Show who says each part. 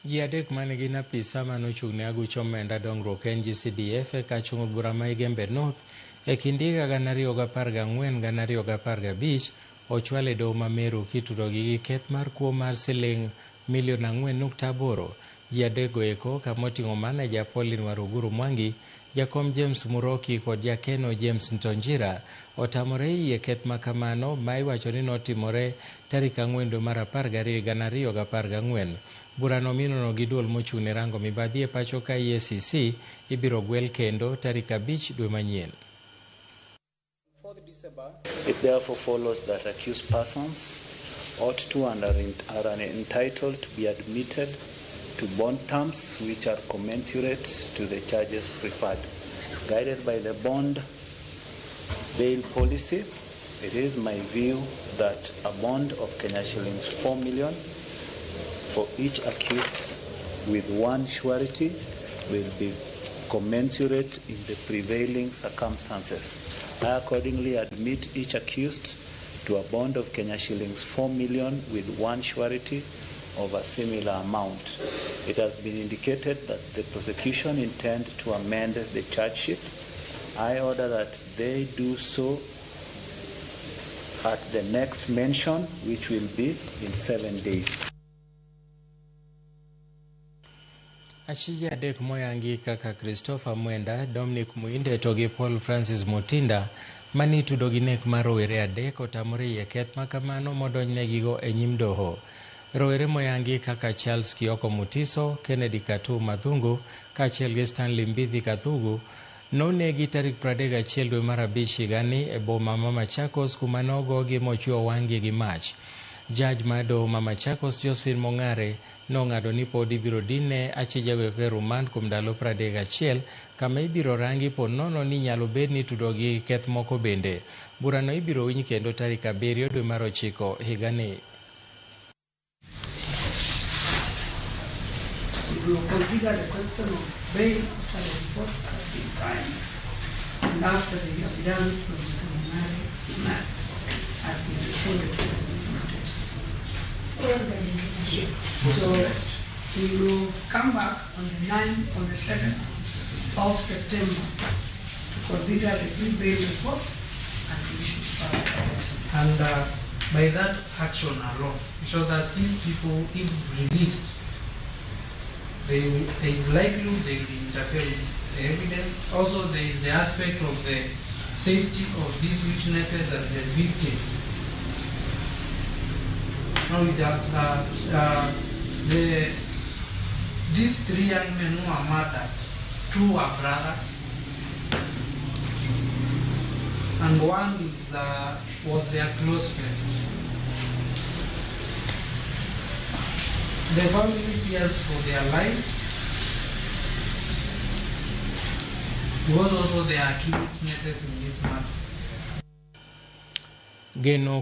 Speaker 1: Ji adek mane gin apisa manochung' ne aguch omenda dongruok NGCDF e kar chung'o bura ma Igembe North e kind higa 2014-2015 ochwal e doho ma Meru kitudogi gi keth mar kuo mar siling milion 4.8. Ji adekgo eko kamoting'o maneja Pauline Waruguru Mwangi, jakom James Muroki kod jakeno James Ntonjira otamore yie keth makamano ma iwacho ni notimore tarik 4 dwe mar 12 2014. Burano minono gi duol mochung' ne rango mibadhi e pacho ka EACC ibiro gwel kendo tarik 5 dwe manyien.
Speaker 2: It therefore follows that accused persons ought to and are entitled to be admitted to bond terms which are commensurate to the charges preferred. Guided by the bond bail policy, it is my view that a bond of Kenya shillings 4 million for each accused with one surety will be commensurate in the prevailing circumstances. I accordingly admit each accused to a bond of Kenya shillings 4 million with one surety of a similar amount. It has been indicated that the prosecution intend to amend the charge sheet. I order that they do so at the next mention, which will be in 7 days.
Speaker 1: Achije adek moyangi kaka Christopher Mwenda, Dominic Muinde to gi Paul Francis Mutinda mane itudo gi nek mar rowere adek otamore yie keth makamano modonjnegigo e nyim doho. Rowere moyangi kaka Charles Kioko Mutiso, Kennedy Katu Madhungu kaachiel gi Stanley Mbithi Kathugu nonegi tarik 31 dwe mar 5 higani e boma ma Machakos kuma nogogi mochwo wang'gi gi mach. Jaj mar doho ma Machakos Josephine Mong'are nong'ado ni pod ibiro dine achijego e remand kuom ndalo 31 kama ibiro rangi po nono ni nyalo bed ni itudogi gi keth moko bende. Burano ibiro winj kendo tarik 7 dwe mar 9 higani.
Speaker 3: We will consider the question of bail after the report has been filed and after the affidavit from Mr. Mong'are has been responded to by Mr. Muteti. So we will come back on the 9th, on the 7th of September to consider the pre-bail report and to issue further directions.
Speaker 4: And by that action alone, we show that these people, if released, there is likelihood they will interfere with the evidence. Also, there is the aspect of the safety of these witnesses and the victims. Now, these three young men who are murdered, two are brothers, and one was their close friend. The family fears for their lives because also they are key witnesses in this matter.
Speaker 1: Geno